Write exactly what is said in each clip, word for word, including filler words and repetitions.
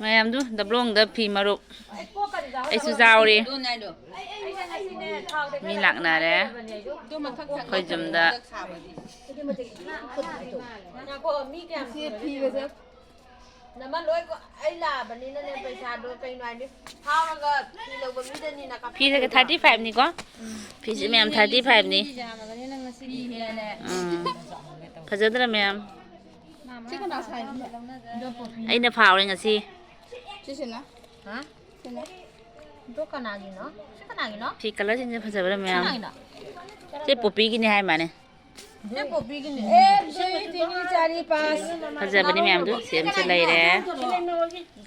ꯃꯌꯥꯝꯗꯨ ꯗꯕ꯭ꯂꯣꯡꯗ ꯐꯤ ꯃꯔꯨꯞ꯫ ꯑꯩꯁꯨ ꯌꯥꯎꯔꯤ꯫ ꯑꯗꯨꯅꯦ ꯍꯥꯏꯗꯣ꯫ ꯃꯤ ꯂꯥꯛꯅꯔꯦ꯫ ꯑꯗꯨ ꯃꯊꯛ ꯊꯪꯕ ꯑꯩꯈꯣꯏ ꯌꯨꯝꯗ꯫ ꯉꯥꯏꯈꯣ, ꯃꯤ ꯀꯌꯥꯝ ꯁꯨꯔꯒꯦ ꯌꯦꯡꯉꯣ꯫ ꯅꯃ ꯂꯣꯏ ꯀꯣ-, ꯑꯩ ꯂꯥꯛꯑꯕꯅꯤꯅꯅꯦ, ꯄꯩꯁꯥꯗꯣ ꯀꯩꯅꯣ ꯍꯥꯏꯗꯤ, ꯐꯥꯎꯔꯒ ꯐꯤ ꯂꯧꯕ ꯃꯤꯗꯅꯤꯅ ꯀꯥꯞꯄꯛꯀꯗꯣꯏꯗꯣ꯫ ꯐꯤꯁꯦ thirty five ꯅꯤꯀꯣ? ꯐꯤꯁꯦ ꯃꯌꯥꯝ thirty five ꯅꯤ꯫ ꯃꯤ ꯌꯥꯝꯃꯕꯅꯤꯅ ꯉꯁꯤꯗꯤ ꯍꯦꯜꯂꯦ꯫ ꯎꯝ꯫ ꯐꯖꯗ꯭ꯔꯥ ꯃꯌꯥꯝ? ꯁꯤ ꯀꯅꯥ ꯁꯥꯏꯅꯣ? ꯑꯩꯅ ꯐꯥꯎꯔꯦ ꯉꯁꯤ꯫ ꯁꯤꯁꯤꯅ? ꯍꯥ? ꯁꯤꯅ? ꯑꯗꯣ ꯀꯅꯥꯒꯤꯅꯣ? ꯁꯤ ꯀꯅꯥꯒꯤꯅꯣ? ꯐꯤ colourꯁꯤꯡꯁꯦ ꯐꯖꯕ꯭ꯔꯥ ꯃꯌꯥꯝ? ꯀꯅꯥꯒꯤꯅꯣ? ꯁꯤ ꯄꯣꯄꯤꯒꯤꯅꯤ ꯍꯥꯏ ꯃꯥꯅꯦ꯫ ꯁꯤ ꯄꯣꯄꯤꯒꯤꯅꯤ꯫ ꯑꯦ, ꯁꯤ ꯇꯤꯅꯤ ꯆꯥꯔꯤ ꯄꯥꯁ꯫ ꯐꯖꯕꯅꯤ ꯃꯌꯥꯝꯗꯨ꯫ ꯁꯦꯝꯁꯨ ꯂꯩꯔꯦ꯫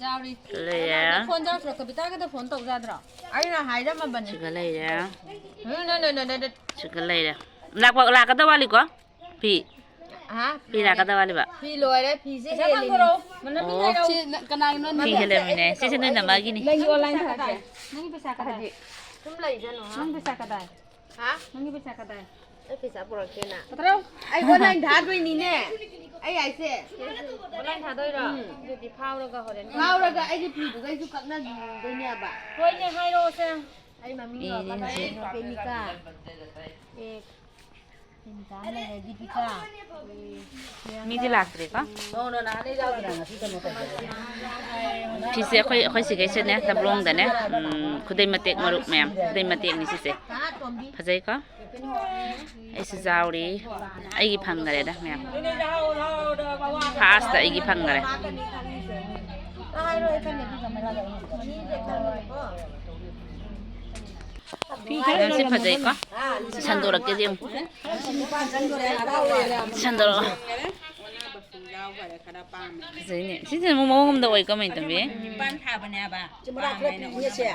ꯌꯥꯎꯔꯤ꯫ ꯂꯩꯔꯦ꯫ ꯐꯣꯟ ꯌꯥꯎꯗ꯭ꯔꯣ? ꯀꯕꯤꯇꯥꯒꯤꯗ ꯐꯣꯟ ꯇꯧ ꯌꯥꯗ꯭ꯔꯣ? ꯑꯩꯅ ꯍꯥꯏꯔꯝꯃꯕꯅꯤ꯫ ꯁꯤꯒ ꯂꯩꯔꯦ꯫ ꯅꯣ, ꯅꯣ, ꯅꯣ, ꯅꯣ, ꯅꯣ, ꯅꯣ꯫ ꯁꯤꯒ ꯂꯩꯔꯦ꯫ ꯂꯥꯛꯄ, ꯂꯥꯛꯀꯗꯕ ꯋꯥꯠꯂꯤꯀꯣ? ꯐꯤ꯫ ꯍꯥ? ꯐꯤ ꯂꯥꯛꯀꯗꯕ ꯋꯥꯠꯂꯤꯕ? ꯐꯤ ꯂꯣꯏꯔꯦ, ꯐꯤꯁꯦ ꯄꯩꯁꯥ ꯍꯦꯜꯂꯤꯅꯦ꯫ ꯊꯥꯡꯗꯣꯔꯛꯑꯣ꯫ ꯃꯅꯝ ꯑꯣ꯫ ꯂꯩꯔꯛꯑꯣ꯫ ꯁꯤ ꯅ-, ꯀꯅꯥꯒꯤꯅꯣ? ꯐꯤ ꯅꯠꯇꯦ, ꯍꯦꯜꯂꯝꯃꯤꯅꯦ꯫ ꯑꯩ ꯁꯤꯁꯦ ꯅꯣꯏ ꯅꯃꯥꯒꯤꯅꯤ꯫ ꯅꯪꯒꯤ online ꯊꯥꯔꯛꯀꯦ꯫ ꯅꯪꯒꯤ ꯄꯩꯁꯥ ꯀꯗꯥꯏ? ꯍꯥꯏꯗꯤ꯫ ꯁꯨꯝ ꯂꯩꯖꯅꯣ, ꯍꯥ? ꯅꯪ ꯄꯩꯁꯥ ꯀꯗꯥꯏ? ꯍꯥ? ꯅꯪꯒꯤ ꯄꯩꯁꯥ ꯀꯗꯥꯏ? ꯑꯩ ꯄꯩꯁꯥ ꯄꯨꯔꯛꯇꯦꯅ꯫ ꯄꯨꯊꯣꯔꯛꯑꯣ꯫ ꯑꯩ online ꯊꯥꯗꯣꯏꯅꯤꯅꯦ꯫ ꯑꯩ ꯍꯥꯏꯁꯦ꯫ Online ꯊꯥꯗꯣꯏꯔꯣ? ꯎꯝ꯫ ꯑꯗꯨꯗꯤ ꯐꯥꯎꯔꯒ ꯍꯣꯔꯦꯟ꯫ ꯐꯥꯎꯔꯒ ꯑꯩꯒꯤ ꯐꯤꯗꯨꯒ ꯑꯩꯁꯨ ꯀꯛꯅꯈꯤꯗꯣꯏꯅꯦꯕ꯫ ꯍꯣꯏꯅꯦ, ꯍꯥꯏꯔꯛꯑꯣꯁꯦ꯫ ꯑꯩ ꯃꯃꯤꯡ ꯃꯤꯅꯦ ꯀꯥꯎꯈ꯭ꯔꯦ꯫ ꯍꯧꯖꯤꯛ꯫ ꯄ꯭ꯔꯦꯃꯤꯀꯥ꯫ ꯑꯦ, ꯄ꯭ꯔꯦꯃꯤꯀꯥ ꯑꯃ ꯂꯩꯔꯦ, ꯗꯤꯄꯤꯀꯥ꯫ ꯃꯤꯗꯤ ꯂꯥꯛꯇ꯭ꯔꯤꯀꯣ? ꯅꯣ, ꯅꯣ, ꯅꯍꯥꯟꯗꯩ ꯌꯥꯎꯗ꯭ꯔꯥ? ꯉꯁꯤ ꯀꯩꯅꯣ ꯇꯧꯕ꯫ ꯐꯤꯁꯦ ꯑꯩꯈꯣꯏ, ꯑꯩꯈꯣꯏ ꯁꯤꯒꯩꯁꯤꯅꯦ, ꯗꯕ꯭ꯂꯣꯡꯗꯅꯦ꯫ ꯎꯝ, ꯈꯨꯗꯩ ꯃꯇꯦꯛ ꯃꯔꯨꯞ ꯃꯌꯥꯝ, ꯈꯨꯗꯩ ꯃꯇꯦꯛꯅꯤ ꯁꯤꯁꯦ꯫ ꯐꯖꯩꯀꯣ? ꯑꯩꯁꯨ ꯌꯥꯎꯔꯤ꯫ ꯑꯩꯒꯤ ꯐꯪꯈꯔꯦꯗ ꯃꯌꯥꯝ꯫ First ꯑꯩꯒꯤ ꯐꯪꯈꯔꯦ꯫ ꯐꯤ ꯈꯔ ꯁꯤ ꯐꯖꯩꯀꯣ? ꯁꯟꯗꯣꯔꯛꯀꯦ ꯌꯦꯡꯉꯨ꯫ ꯁꯟꯗꯣꯔꯛꯑꯣ꯫ ꯐꯖꯩꯅꯦ꯫ ꯁꯤꯁꯤꯅ ꯑꯃꯨꯛ ꯃꯑꯣꯡ ꯑꯃꯗ ꯑꯣꯏ, ꯀꯃꯥꯏꯅ ꯇꯧꯋꯤ? ꯅꯤꯄꯥꯟ ꯊꯥꯕꯅꯦꯕ꯫ ꯆꯨꯝꯕ꯭ꯔꯥ? ꯈꯔ ꯄꯤꯛꯏꯁꯦ꯫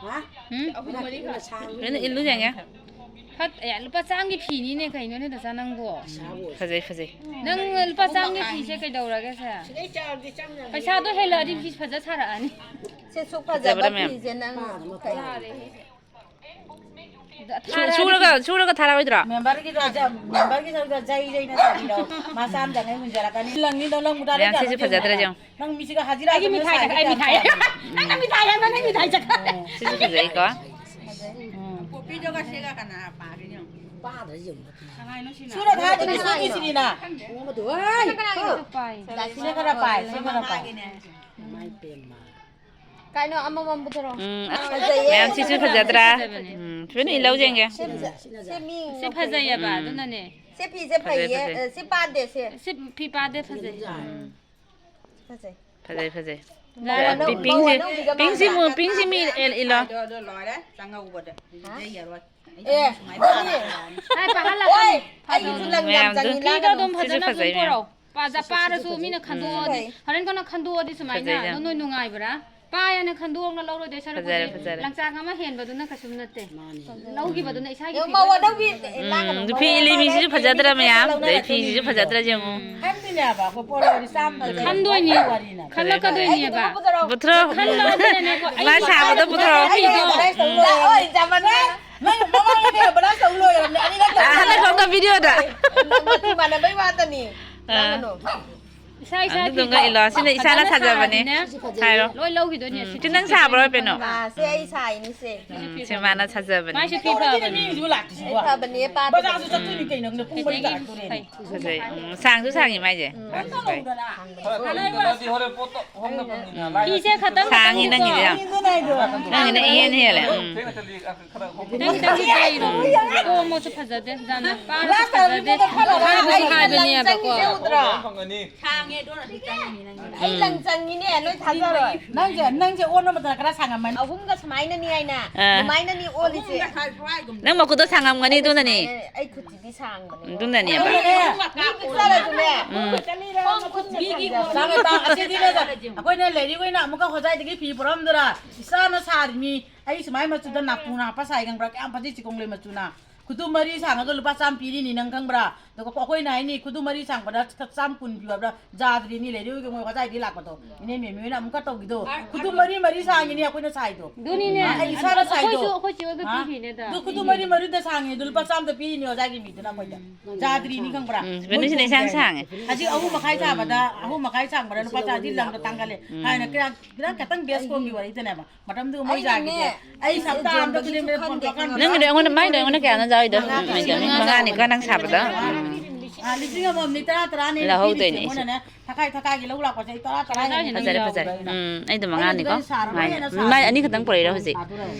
ꯍꯥ? ꯎꯝ? ꯑꯍꯨꯝ ꯃꯔꯤ ꯈꯛ ꯊꯥꯕꯅꯦ꯫ ꯀꯩꯅꯣ ꯏꯜꯂꯨ ꯌꯦꯡꯒꯦ꯫ ꯐꯠ-, ꯑꯦ, ꯂꯨꯄꯥ ꯆꯥꯝꯒꯤ ꯐꯤꯅꯤꯅꯦ ꯀꯩꯅꯣꯅꯦ ꯗꯥꯆꯥ ꯅꯪꯕꯣ? ꯐꯖꯩ, ꯐꯖꯩ꯫ ꯅꯪ ꯂꯨꯄꯥ ꯆꯥꯝꯒꯤ ꯐꯤꯁꯦ ꯀꯩꯗꯧꯔꯒꯦ ꯁꯦ? ꯁꯤꯗꯩ ꯆꯥꯎꯔꯗꯤ ꯆꯥꯝ ꯌꯥꯡꯈꯩ꯫ ꯄꯩꯁꯥꯗꯣ ꯍꯦꯜꯂꯛꯑꯗꯤ ꯐꯤ ꯐꯖ ꯁꯥꯔꯛꯑꯅꯤ꯫ ꯁꯦ ꯁꯨꯛ ꯐꯖꯕ ꯐꯖꯕ꯭ꯔꯥ ꯃꯌꯥꯝ? ꯐꯤꯁꯦ ꯅꯪ ꯀꯩ-, ꯁꯨ- ꯁꯨꯔꯒ ꯁꯨꯔꯒ ꯊꯥꯔꯛꯑꯣꯏꯗ꯭ꯔꯣ? ꯃꯦꯝꯕꯔꯒꯤꯗꯣ ꯖ- ꯃꯦꯝꯕꯔꯒꯤ ꯁꯔꯨꯛꯇ ꯖꯩ ꯖꯩꯅ ꯁꯥꯕꯤꯔꯣ꯫ ꯃꯥ ꯆꯥꯝꯗꯪꯉꯩ ꯍꯨꯟꯖꯔꯛꯀꯅꯤ꯫ ꯂꯪꯅꯤꯗꯣ ꯂꯪ ꯃꯨꯗꯥꯔꯦ ꯃꯌꯥꯝ ꯁꯤꯁꯨ ꯀꯌꯥꯅꯣ ꯐꯖꯗ꯭ꯔꯥ ꯌꯦꯡꯉꯨ꯫ ꯅꯪ ꯃꯤꯁꯤꯒ ꯍꯥꯖꯤꯔꯥ ꯑꯩꯒꯤ ꯑꯗꯨꯝ ꯃꯤꯊꯥꯏ ꯁꯥꯒꯦ ꯈꯛ-, ꯑꯩ ꯇꯧꯔꯦ꯫ ꯃꯤꯊꯥꯏ ꯈꯛ-, ꯅꯪꯅ ꯃꯤꯊꯥꯏ ꯆꯠꯈ꯭ꯔꯦ꯫ ꯁꯤꯁꯨ ꯐꯖꯩꯀꯣ꯫ ꯀꯣꯄꯤꯗꯨꯒ ꯁꯤꯒ ꯀꯅꯥ ꯄꯥꯒꯦ ꯌꯦꯡꯉꯨ꯫ ꯁꯨꯔ ꯊꯥꯗꯨꯗꯤ ꯁꯨꯒꯤꯁꯤꯅꯤꯅ꯫ ꯁꯤ ꯈꯔ ꯄꯥꯏ, ꯁꯤ ꯈꯔ ꯄꯥꯏ꯫ ꯀꯩꯅꯣ ꯑꯃꯃꯝ ꯄꯨꯊꯣꯔꯛꯑꯣ꯫ ꯎꯝ, ꯑꯁ, ꯐꯖꯩꯌꯦ꯫ ꯃꯌꯥꯝ ꯁꯤꯁꯨ ꯐꯖꯗ꯭ꯔꯥ? ꯐꯖꯕꯅꯦ꯫ ꯎꯝ, ꯊꯣꯏꯅ ꯏꯜꯍꯧ ꯌꯦꯡꯒꯦ꯫ ꯁꯤ ꯐꯖ-, ꯁꯤ ꯃꯤ ꯁꯤ ꯐꯖꯩꯌꯦꯕ, ꯎꯝ꯫ ꯑꯗꯨꯅꯅꯦ꯫ ꯁꯤ ꯐꯤꯁꯦ ꯐꯖꯩ, ꯐꯩꯌꯦ꯫ ꯐꯖꯩ꯫ ꯑ, ꯁꯤ ꯄꯥꯗꯦ, ꯁꯤ꯫ ꯁꯤ ꯐꯤ ꯄꯥꯗꯦ, ꯐꯖꯩ꯫ ꯎꯝ꯫ ꯐꯖꯩ꯫ ꯐꯖꯩ, ꯐꯖꯩ꯫ ꯂꯥꯏꯔꯕ ꯄꯤ-, ꯃꯧ ꯄꯤꯡꯁꯤ, ꯑꯅꯧꯕꯤꯒ ꯄꯤꯡꯁꯤ ꯃꯥꯟꯕ꯭ꯔꯥ? ꯃꯨ-, ꯄꯤꯡꯁꯤ ꯃꯤ ꯏꯜ-, ꯏꯜꯂꯣ꯫ ꯑꯗꯣ, ꯑꯗꯣ ꯂꯣꯏꯔꯦ꯫ ꯆꯪꯍꯧꯕꯗ꯫ ꯍꯥ? ꯂꯩꯖꯔꯣꯏ꯫ ꯑꯦ, ꯍꯣꯏ꯫ ꯑꯩ ꯄꯥꯍꯜꯂꯛꯀꯅꯤ꯫ ꯑꯩꯒꯤꯁꯨ ꯂꯪ ꯌꯥꯝ ꯃꯌꯥꯝꯗꯨ꯫ ꯆꯪꯉꯤ, ꯐꯤꯗꯣ ꯂꯥꯡꯒꯅꯨ꯫ ꯑꯗꯨꯝ ꯁꯤꯁꯨ ꯐꯖꯅ ꯑꯗꯨꯝ ꯐꯖꯩ ꯃꯌꯥꯝ꯫ ꯄꯣꯔꯛꯑꯣ꯫ ꯄꯥꯖ-, ꯄꯥꯔꯁꯨ ꯃꯤꯅ ꯈꯟꯗꯣꯛꯑꯗꯤ, ꯐꯖꯩ꯫ ꯍꯣꯔꯦꯟ ꯀꯣꯟꯅ ꯈꯟꯗꯣꯛꯑꯗꯤ ꯁꯨꯃꯥꯏꯅ ꯐꯖꯩ ꯌꯥꯝ꯫ ꯑꯗꯣ ꯅꯣꯏ ꯅꯨꯡꯉꯥꯏꯕ꯭ꯔꯥ? ꯄꯥꯏꯌꯦꯅ ꯈꯟꯗꯣꯛꯅ ꯂꯧꯔꯣꯏꯗꯣꯏ ꯁꯔꯨꯛꯄꯨꯗꯤ ꯐꯖꯔꯦ, ꯐꯖꯔꯦ꯫ ꯂꯪꯆꯥꯛ ꯑꯃ ꯍꯦꯟꯕꯗꯨꯅ ꯀꯩꯁꯨꯝ ꯅꯠꯇꯦ꯫ ꯃꯥꯅꯤ꯫ ꯂꯧꯈꯤꯕꯗꯨꯅ ꯏꯁꯥꯒꯤ ꯌꯦꯡꯉꯨ, ꯐꯤꯗꯣ ꯃꯧ ꯑꯅꯧꯕꯤ ꯎꯝ, ꯂꯥꯡꯒꯅꯨ, ꯅꯨꯄꯤ ꯃꯧ ꯏꯜꯂꯤ ꯑꯅꯧꯕꯤ ꯃꯤꯁꯤꯁꯨ ꯐꯖꯗ꯭ꯔꯥ ꯃꯌꯥꯝ? ꯑꯗꯩ ꯐꯤꯁꯤꯁꯨ ꯐꯖꯗ꯭ꯔꯥ ꯌꯦꯡꯉꯨ꯫ ꯎꯝ꯫ ꯈꯟꯗꯣꯏꯅꯦ, ꯈꯜꯂꯛꯀꯗꯣꯏꯅꯦꯕ꯫ ꯄꯨꯊꯣꯔꯛꯑꯣ꯫ ꯈꯜꯂꯣ ꯑꯗꯨꯅꯅꯦꯀꯣ, ꯑꯩ ꯃꯥ ꯁꯥꯕꯗꯣ ꯄꯨꯊꯣꯔꯛꯑꯣ꯫ ꯐꯤꯗꯣ꯫ ꯅꯪ ꯃꯃꯥꯡꯗ ꯑꯦꯗꯚꯔꯇꯥꯏꯁ ꯇꯧ ꯂꯣꯏꯔꯕꯅꯦ, ꯑꯅꯤꯔꯛ ꯇꯧ ꯑꯥ, ꯍꯟꯗꯛ ꯊꯣꯛꯄ ꯚꯤꯗꯤꯑꯣꯗ꯫ ꯃꯆꯨ ꯃꯥꯟꯅꯕꯩ ꯋꯥꯇꯅꯤ꯫ ꯑꯥ꯫ ꯂꯥꯡꯒꯅꯨ꯫ ꯏꯁꯥ ꯏꯁꯥꯒꯤ ꯑꯗꯨꯗꯨꯒ ꯏꯜꯂꯣ꯫ ꯁꯤꯅ ꯏꯁꯥꯅ ꯐꯖꯅ ꯁꯥꯖꯕꯅꯦ꯫ ꯁꯥꯔꯗꯤꯅꯦ, ꯍꯥꯏꯔꯣ꯫ ꯂꯣꯏ ꯂꯧꯈꯤꯗꯣꯏꯅꯦ꯫ ꯎꯝ, ꯁꯤ ꯁꯤ ꯅꯪ ꯁꯥꯕ꯭ꯔꯣ, ꯄꯦꯅꯣ? ꯑꯥ, ꯁꯦ ꯑꯩ ꯁꯥꯏꯅꯤ ꯁꯦ꯫ ꯎꯝ, ꯁꯤ ꯃꯥꯅ ꯁꯥꯖꯕꯅꯦ꯫ ꯃꯥꯏꯁꯨ ꯐꯤ ꯐꯕꯅꯦ꯫ ꯑꯩ ꯐꯕꯅꯦ, ꯄꯥꯗꯕꯅꯦ꯫ ꯕꯖꯥꯔꯁꯨ ꯆꯠꯇꯣꯏꯅꯤ ꯀꯩꯅꯣ, ꯄꯨꯡ ꯃꯔꯤ ꯇꯥꯔꯛꯇꯣꯔꯦꯅꯦ꯫ ꯐꯖꯩ꯫ ꯎꯝ, ꯁꯥꯡꯁꯨ ꯁꯥꯡꯉꯤ ꯃꯥꯏꯁꯦ꯫ ꯎꯝ꯫ ꯐꯖꯩ꯫ ꯎꯝ꯫ ꯐꯤꯁꯦ ꯈꯇꯪ ꯁꯥꯡꯉꯤ ꯅꯪꯒꯤꯁꯦ ꯌꯥꯝ꯫ ꯅꯪꯒꯤꯅ ꯏꯍꯦꯟ ꯍꯦꯜꯂꯦ꯫ ꯎꯝ꯫ ꯈꯤꯇꯪ ꯈꯤꯇꯪꯗꯤ ꯇꯩꯔꯣ꯫ ꯀꯣꯝꯃꯁꯨ ꯐꯖꯗꯦ, ꯖꯥꯅ ꯄꯥꯔꯁꯨ ꯐꯖꯗꯦ꯫ ꯍꯥꯏꯕꯁꯨ ꯍꯥꯏꯕꯅꯦꯕꯀꯣ꯫ ꯁꯥꯡꯉꯦ, ꯑꯗꯨꯅ ꯑꯗꯨꯝ ꯆꯪꯉꯤꯅꯤ ꯅꯪꯒꯤ꯫ ꯑꯩ ꯂꯪ ꯆꯪꯉꯤꯅꯦ, ꯅꯣꯏ ꯊꯥꯖꯔꯣꯏ꯫ ꯅꯪꯁꯦ, ꯅꯪꯁꯦ ꯑꯣꯟꯕ ꯃꯇꯝꯗ ꯈꯔ ꯁꯥꯡꯉꯝꯃꯅꯤ꯫ ꯑꯍꯨꯝꯒ ꯁꯨꯃꯥꯏꯅꯅꯤ ꯍꯥꯏꯅ꯫ ꯑꯥ꯫ ꯑꯗꯨꯃꯥꯏꯅꯅꯤ ꯑꯣꯜꯂꯤꯁꯦ꯫ ꯅꯪ ꯃꯈꯨꯠꯇꯣ ꯁꯥꯡꯉꯝꯒꯅꯤ, ꯑꯗꯨꯅꯅꯤ꯫ ꯑꯩ ꯈꯨꯠꯁꯤꯗꯤ ꯁꯥꯡꯕꯅꯦ꯫ ꯑꯗꯨꯅꯅꯦꯕ꯫ ꯃꯤ ꯄꯤꯛꯆꯔꯁꯨꯅꯦ꯫ ꯎꯝ꯫ ꯈꯣꯡ ꯈꯨꯠ ꯃꯤꯒꯤ ꯇꯥꯡꯉꯦ, ꯇꯥꯡ-, ꯑꯁꯤꯗꯤꯅꯦ, ꯑꯩꯈꯣꯏꯅ ꯂꯩꯔꯤꯛ ꯑꯣꯏꯅ ꯑꯃꯨꯛꯀ ꯍꯣꯖꯥꯏꯗꯒꯤ ꯐꯤ ꯄꯨꯔꯛꯑꯝꯗꯣꯏꯔꯥ? ꯏꯆꯥꯅ ꯁꯥꯔꯤꯃꯤ꯫ ꯑꯩ ꯁꯨꯃꯥꯏ ꯃꯆꯨꯗ ꯅꯥꯄꯨꯅ ꯍꯥꯞꯄ ꯁꯥꯏ ꯈꯪꯕ꯭ꯔꯥ? ꯀꯌꯥꯝ ꯐꯖꯩ ꯆꯤꯒꯣꯡꯂꯩ ꯃꯆꯨꯅ꯫ ꯈꯨꯗꯨꯝ ꯃꯔꯤ ꯁꯥꯡꯉꯒ ꯂꯨꯄꯥ ꯆꯥꯝꯃ ꯄꯤꯔꯤꯅꯤ, ꯅꯪ ꯈꯪꯕ꯭ꯔꯥ? ꯑꯗꯨꯒ ꯑꯩꯈꯣꯏꯅ ꯍꯥꯏꯅꯤ, ꯈꯨꯗꯨꯝ ꯃꯔꯤ ꯁꯥꯡꯕꯗ ꯆꯥꯝꯃ ꯀꯨꯟ ꯄꯤꯌꯨ ꯍꯥꯏꯕ꯭ꯔꯥ? ꯖꯥꯗ꯭ꯔꯤꯅꯤ, ꯂꯩꯔꯤꯕꯒꯤ ꯃꯣꯏ ꯍꯣꯖꯥꯏꯗꯤ ꯂꯥꯛꯄꯗꯣ꯫ ꯏꯅꯦ ꯃꯦꯝꯃꯤ ꯍꯣꯏꯅ ꯑꯃꯨꯛꯀ ꯇꯧꯈꯤꯗꯣ꯫ ꯈꯨꯗꯨꯝ ꯃꯔꯤ ꯃꯔꯤ ꯁꯥꯡꯉꯤꯅꯦ ꯑꯩꯈꯣꯏꯅ ꯁꯥꯏꯗꯣ꯫ ꯑꯗꯨꯅꯤꯅꯦ꯫ ꯑ, ꯑꯩ ꯏꯁꯥꯅ ꯁꯥꯏꯗꯣ꯫ ꯑꯩꯈꯣꯏꯁꯨ, ꯑꯩꯈꯣꯏ ꯆꯦ ꯍꯣꯏꯒ ꯍꯥ? ꯄꯤꯈꯤꯅꯦ ꯑꯗꯣ꯫ ꯑꯗꯨ ꯈꯨꯗꯨꯝ ꯃꯔꯤ ꯃꯔꯤꯗ ꯁꯥꯡꯉꯦ, ꯑꯗꯨ ꯂꯨꯄꯥ ꯆꯥꯝꯃꯗ ꯄꯤꯔꯤꯅꯦ ꯑꯣꯖꯥꯒꯤ ꯃꯤꯗꯨꯅ ꯑꯩꯈꯣꯏꯗ꯫ ꯖꯥꯗ꯭ꯔꯤꯅꯤ ꯈꯪꯕ꯭ꯔꯥ? ꯎꯝ, ꯃꯣꯏ ꯕꯦꯅꯨꯁꯤꯅ ꯏꯁꯥꯡ ꯊꯣꯡꯗꯦ꯫ ꯁꯥꯡꯉꯦ꯫ ꯍꯧꯖꯤꯛ ꯑꯍꯨꯝ ꯃꯈꯥꯏ ꯁꯥꯕꯗ, ꯑꯍꯨꯝ ꯃꯈꯥꯏ ꯁꯥꯡꯕꯗ ꯂꯨꯄꯥ ꯆꯥꯗꯤ ꯂꯝꯗꯣ ꯇꯥꯡꯒꯜꯂꯦ꯫ ꯎꯝ꯫ ꯍꯥꯏꯅ ꯀꯌꯥ, ꯈꯤꯇꯪ ꯈꯤꯇꯪ ꯕꯦꯁ ꯀꯣꯝꯒꯤ ꯋꯥꯔꯤꯗꯅꯦꯕ꯫ ꯃꯇꯝꯗꯨꯒ ꯃꯣꯏ ꯑꯩꯅꯅꯦ, ꯖꯥꯒꯤꯗꯤ ꯑꯩ ꯑꯩ ꯁꯞꯇꯥ ꯑꯃꯗ ꯌꯦꯟꯕꯒꯤꯁꯨ ꯈꯨꯗꯤꯡꯒꯤ ꯐꯣꯟ ꯈꯟꯗꯦ꯫ ꯇꯧꯔꯀꯥꯟꯗ ꯅꯪꯒꯤꯗꯣ ꯑꯩꯉꯣꯟꯗ, ꯃꯥꯏꯗꯣ ꯑꯩꯉꯣꯟꯗ ꯀꯌꯥꯅꯣ ꯖꯥꯒꯤꯗꯣ? ꯃꯉꯥ ꯃꯉꯥꯅꯤꯀꯣ ꯅꯪ ꯁꯥꯕꯗꯣ? ꯎꯝ꯫ ꯑꯥ, ꯂꯤꯁꯤꯡ ꯑꯃꯃꯝꯅꯤ ꯇꯔꯥ ꯇꯔꯥꯅꯤ ꯂꯧꯍꯧꯗꯣꯏꯅꯦ ꯄꯤꯔꯤꯁꯦ꯫ ꯑꯩꯁꯨ꯫ ꯃꯣꯏꯅꯅꯦ ꯊꯈꯥꯏ ꯊꯈꯥꯏꯒꯤ ꯂꯧ ꯂꯥꯛꯄꯁꯦ ꯑꯩ ꯇꯔꯥ ꯇꯔꯥ ꯍꯦꯟꯅ ꯐꯖꯔꯦ, ꯐꯖꯔꯦ꯫ ꯂꯧꯕ ꯑꯩꯅ꯫ ꯎꯝ, ꯑꯩꯗꯣ ꯃꯉꯥꯅꯤꯀꯣ꯫ ꯑꯩꯅ ꯁꯥꯔꯕ ꯃꯥꯏꯅ꯫ ꯍꯦꯟꯅ ꯃꯥꯏ ꯁꯥꯔꯕ꯫ ꯑꯅꯤ ꯈꯛꯇꯪ ꯄꯨꯔꯛꯏꯔꯣ ꯍꯧꯖꯤꯛ?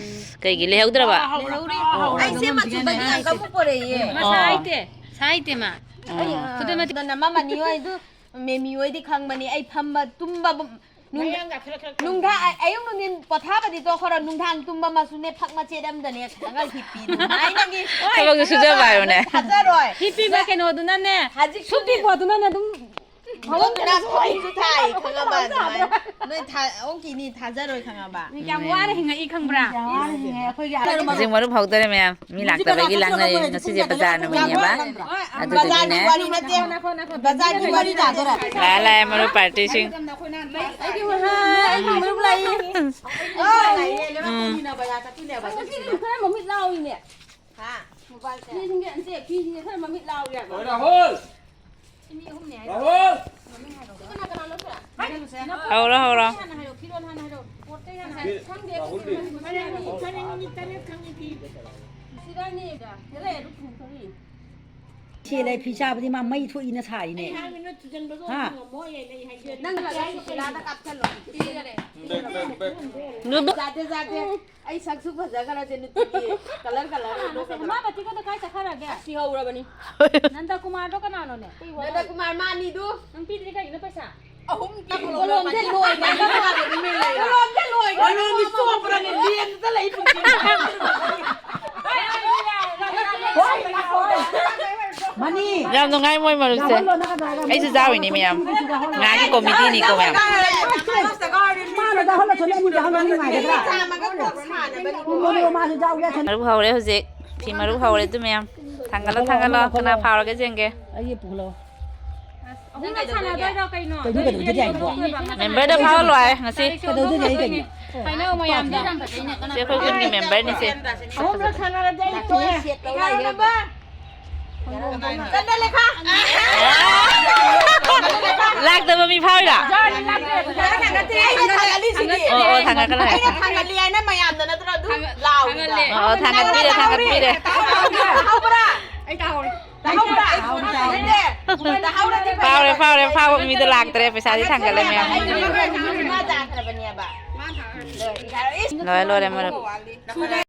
ꯀꯩꯒꯤ ꯂꯩꯍꯧꯗ꯭ꯔꯕ? ꯂꯩꯍꯧꯔꯤ꯫ ꯑꯣ꯫ ꯑꯩꯁꯦ ꯃꯆꯨꯗꯒꯤ ꯌꯥꯝ ꯀꯟꯅ ꯄꯨꯔꯛꯏꯌꯦ꯫ ꯃꯁꯥ ꯑꯣ꯫ ꯍꯥꯏꯇꯦ꯫ ꯁꯥꯏꯇꯦ ꯃꯥ꯫ ꯑꯩ, ꯑꯥ꯫ ꯈꯨꯗꯝ ꯃꯇꯤꯛ꯫ ꯑꯗꯨꯅ ꯃꯃꯥ ꯅꯤꯌꯣ ꯑꯩꯗꯨ ꯃꯦꯃꯤ ꯍꯣꯏꯗꯤ ꯈꯪꯕꯅꯤ꯫ ꯑꯩ ꯐꯝꯕ, ꯇꯨꯝꯕ, ꯅꯨꯡ-, ꯅꯨꯡꯗꯥꯡ ꯑ-, ꯑꯌꯨꯛ ꯅꯨꯡꯊꯤꯟ ꯄꯣꯊꯥꯕꯗꯤ ꯇꯣꯛꯈ꯭ꯔꯣ, ꯅꯨꯡꯗꯥꯡ ꯇꯨꯝꯕ ꯃꯁꯨꯅꯦ ꯐꯛ ꯃꯆꯦꯠ ꯑꯝꯗꯅꯦ ꯈꯤꯇꯪꯒ ꯍꯤꯞꯄꯤ꯫ ꯅꯨꯡꯉꯥꯏꯅꯒꯤ꯫ ꯊꯕꯛꯁꯨ ꯁꯨꯖꯕ ꯍꯥꯏꯌꯨꯅꯦ꯫ ꯊꯥꯖꯔꯣꯏ꯫ ꯍꯤꯞꯄꯤꯕ ꯀꯩꯅꯣꯗꯨꯅꯅꯦ, ꯍꯧꯖꯤꯛ ꯁꯨꯞꯄꯤ ꯄꯣꯠꯇꯨꯅꯅꯦ ꯑꯗꯨꯝ ꯑꯗꯨꯝ ꯅꯪ ꯈꯣꯡꯁꯨ ꯊꯥꯏ, ꯈꯪꯉꯕ? ꯑꯗꯨꯃꯥꯏꯅ ꯅꯣꯏ ꯊꯥ-, ꯑꯣꯟꯈꯤꯅꯤ, ꯊꯥꯖꯔꯣꯏ, ꯈꯪꯉꯕ? ꯃꯤ ꯀꯌꯥꯝ ꯋꯥꯅ ꯍꯤꯡꯉꯛꯏ ꯈꯪꯕ꯭ꯔꯥ? ꯌꯥꯝ ꯋꯥꯅ ꯍꯤꯡꯉꯦ ꯑꯩꯈꯣꯏꯒꯤ꯫ ꯍꯧꯖꯤꯛ ꯃꯔꯨꯞ ꯍꯧꯗꯣꯔꯦ ꯃꯌꯥꯝ꯫ ꯃꯤ ꯂꯥꯛꯇꯕꯒꯤ ꯂꯥꯡꯅꯔꯦ꯫ ꯉꯁꯤꯁꯦ ꯕꯖꯥꯔ ꯅꯨꯃꯤꯠꯅꯦꯕ꯫ ꯕꯖꯥꯔꯒꯤ ꯑꯗꯨꯗꯨꯒꯤꯅꯦ꯫ ꯋꯥꯔꯤ ꯅꯠꯇꯦ꯫ ꯕꯖꯥꯔꯒꯤ ꯋꯥꯔꯤ ꯇꯥꯗꯣꯔꯦ꯫ ꯂꯥꯛꯑꯦ, ꯂꯥꯛꯑꯦ, ꯃꯔꯨꯞ ꯄꯥꯔꯇꯤꯁꯤꯡ꯫ ꯑꯩꯒꯤ ꯃꯔꯨꯞ ꯂꯥꯛꯏ꯫ ꯎꯝ꯫ ꯉꯁꯤꯗꯤ ꯈꯔ ꯃꯃꯤꯠ ꯂꯥꯎꯏꯅꯦ꯫ ꯍꯥ? ꯐꯤꯁꯤꯡꯁꯦ, ꯑꯟꯇꯦ, ꯐꯤꯁꯤꯡꯁꯦ ꯈꯔ ꯃꯃꯤꯠ ꯂꯥꯎꯏ ꯍꯥꯏꯕ꯫ ꯔꯥꯍꯨꯜ! ꯁꯤ ꯃꯤ ꯑꯍꯨꯝꯅꯦ ꯍꯥꯏꯕ꯫ ꯔꯥꯍꯨꯜ! ꯁꯤ ꯀꯅꯥ ꯀꯅꯥ ꯂꯧꯗꯣꯏꯔꯥ? ꯍꯧꯔꯣ, ꯍꯧꯔꯣ꯫ ꯍꯥꯟꯅ ꯍꯥꯏꯔꯣ, ꯐꯤꯔꯣꯜ ꯍꯥꯟꯅ ꯍꯥꯏꯔꯣ꯫ ꯄꯣꯠꯇꯩ ꯍꯥꯟꯅ ꯍꯥꯏꯔꯣ꯫ ꯈꯪꯗꯦ, ꯔꯥꯍꯨꯜꯗꯤ? ꯐꯅꯦꯛ ꯑꯅꯤ, ꯐꯅꯦꯛ ꯑꯅꯤ ꯇꯔꯦꯠ ꯈꯪꯉꯤ ꯐꯤ꯫ ꯁꯤꯗ ꯑꯅꯤ, ꯁꯤꯗ ꯑꯅꯤ꯫ ꯁꯦ ꯂꯩ ꯐꯤ ꯁꯥꯕꯗꯤ ꯃꯥ ꯃꯩ ꯊꯣꯛꯏꯅ ꯁꯥꯔꯤꯅꯦ꯫ ꯑꯩ ꯍꯥꯏꯕ ꯅꯣꯏ ꯊꯨꯖꯟꯕꯗꯣ ꯍꯥ? ꯉꯝꯃꯣꯏ, ꯑꯩ ꯍꯥꯏꯖꯔꯤ꯫ ꯅꯪ ꯍꯜꯂꯛꯑꯒ ꯁꯨꯁꯤꯂꯥꯗ ꯀꯥꯞꯁꯜꯂꯣ꯫ ꯄꯤꯈꯔꯦ꯫ ꯖꯥꯗꯦ, ꯖꯥꯗꯦ꯫ ꯑꯩ ꯁꯛꯁꯨ ꯐꯖꯈ꯭ꯔꯁꯦ ꯅꯨꯄꯤꯒꯤ colour, colour ꯀꯅꯥꯅꯣ ꯁꯦ? ꯂꯣꯏꯅꯃꯛ꯫ ꯃꯥ ꯕꯇꯤꯀꯣꯗꯣ ꯀꯥꯏ ꯆꯠꯈ꯭ꯔꯒꯦ? ꯁꯤꯍꯧꯔꯕꯅꯤ꯫ ꯅꯟꯗꯀꯨꯃꯥꯔꯗꯣ ꯀꯅꯥꯅꯣꯅꯦ? ꯅꯟꯗꯀꯨꯃꯥꯔ ꯃꯥꯅꯤꯗꯨ꯫ ꯅꯪ ꯄꯤꯗ꯭ꯔꯤ ꯀꯩꯒꯤꯅꯣ ꯄꯩꯁꯥ? ꯑꯍꯨꯝ ꯄꯤꯈ꯭ꯔꯣ꯫ ꯀꯣꯂꯣꯝꯁꯦ ꯂꯣꯏꯈ꯭ꯔꯦ꯫ ꯀꯣꯂꯣꯝꯁꯦ ꯂꯣꯏꯈ꯭ꯔꯦ꯫ ꯀꯣꯂꯣꯝꯗꯤ ꯆꯣꯞꯄ꯭ꯔꯅꯦ? ꯂꯦꯝꯗ ꯂꯩ ꯄꯨꯟꯁꯤ꯫ ꯃꯅꯤ꯫ ꯌꯥꯝ ꯅꯨꯡꯉꯥꯏ ꯃꯣꯏ ꯃꯔꯨꯞꯁꯦ꯫ ꯌꯥꯎꯍꯜꯂꯣ ꯅꯪ ꯑꯗꯨꯃꯥꯏꯅ꯫ ꯑꯩꯁꯨ ꯌꯥꯎꯔꯤꯅꯦ ꯃꯌꯥꯝ꯫ ꯉꯥꯒꯤ committee ꯅꯤꯀꯣ ꯃꯌꯥꯝ꯫ ꯃꯥꯅ ꯌꯥꯎꯍꯜꯂꯁꯨ ꯅꯪ ꯑꯅꯤ ꯌꯥꯎꯍꯜꯂꯣ ꯅꯪ ꯅꯨꯡꯉꯥꯏꯒꯗ꯭ꯔꯥ? ꯆꯥꯝꯃꯒ ꯀꯨꯟ ꯁꯥꯟꯅꯕꯅꯤ꯫ ꯀꯨꯝꯕꯗꯣ ꯃꯥꯁꯨ ꯌꯥꯎꯒꯦ ꯍꯥꯏꯁꯨ ꯃꯔꯨꯞ ꯍꯧꯔꯦ ꯍꯧꯖꯤꯛ꯫ ꯃꯔꯨ ꯍꯧꯔꯦ ꯑꯗꯨ ꯃꯌꯥꯝ꯫ ꯊꯥꯡꯒꯠꯂꯣ, ꯊꯥꯡꯒꯠꯂꯣ꯫ ꯀꯅꯥ ꯐꯥꯎꯔꯒꯦ ꯌꯦꯡꯒꯦ꯫ ꯑꯩꯒꯤ ꯄꯨꯈꯠꯂꯣ꯫ ꯑꯍꯨꯝꯂꯛ ꯁꯥꯟꯅꯗꯣꯏꯔꯣ ꯀꯩꯅꯣ? ꯀꯩꯅꯣ, ꯀꯩꯗꯧꯗꯣꯏꯅꯣ ꯍꯥꯏꯕꯣ? ꯃꯦꯝꯕꯔꯗ ꯐꯥꯎꯍꯜꯂꯣ ꯍꯥꯏ ꯉꯁꯤ꯫ ꯀꯩꯗꯧꯗꯣꯏꯅꯣ ꯑꯩ ꯀꯩꯅꯣ? ꯍꯥꯏꯅꯧ ꯃꯌꯥꯝꯗ꯫ ꯁꯦ, ꯑꯩꯈꯣꯏ ꯈꯨꯟꯒꯤ ꯃꯦꯝꯕꯔꯅꯤꯁꯦ꯫ ꯑꯍꯨꯝꯂꯛ ꯁꯥꯟꯅꯔꯗꯤ ꯑꯩ ꯇꯣꯛꯑꯦ꯫ ꯆꯠꯂ ꯂꯩꯈꯥ꯫ ꯂꯥꯛꯇꯕ ꯃꯤ ꯐꯥꯎꯔꯤꯔꯣ? ꯑꯩꯅ ꯊꯥꯡꯒꯠꯂꯤꯁꯤꯗꯤ꯫ ꯑꯣ, ꯑꯣ, ꯊꯥꯡꯒꯠꯀꯅꯨ ꯍꯥꯏ꯫ ꯑꯩꯅ ꯊꯥꯡꯒꯠꯂꯤ ꯍꯥꯏꯅ ꯃꯌꯥꯝꯗ ꯅꯠꯇ꯭ꯔꯣ ꯑꯗꯨ ꯂꯥꯎꯔꯤꯗꯣ? ꯑꯣ, ꯑꯣ, ꯊꯥꯡꯒꯠꯄꯤꯔꯦ, ꯊꯥꯡꯒꯠꯄꯤꯔꯦ꯫ ꯇꯥꯍꯧꯕ꯭ꯔꯥ? ꯑꯩ ꯇꯥꯍꯧꯔꯦ꯫ ꯇꯥꯍꯧꯕ꯭ꯔꯥ? ꯇꯥꯍꯧꯔꯦ, ꯇꯥꯍꯧꯔꯦ꯫ ꯐꯥꯎꯔꯦ, ꯐꯥꯎꯔꯦ, ꯐꯥꯎꯕ ꯃꯤꯗꯣ ꯂꯥꯛꯇ꯭ꯔꯦ, ꯄꯩꯁꯥꯗꯤ ꯊꯥꯡꯒꯠꯂꯦ ꯃꯌꯥꯝ꯫ ꯃꯥ ꯇꯥꯈ꯭ꯔꯕꯅꯦꯕ꯫ ꯂꯣꯏꯔꯦ, ꯂꯣꯏꯔꯦ, ꯃꯔꯨꯞ꯫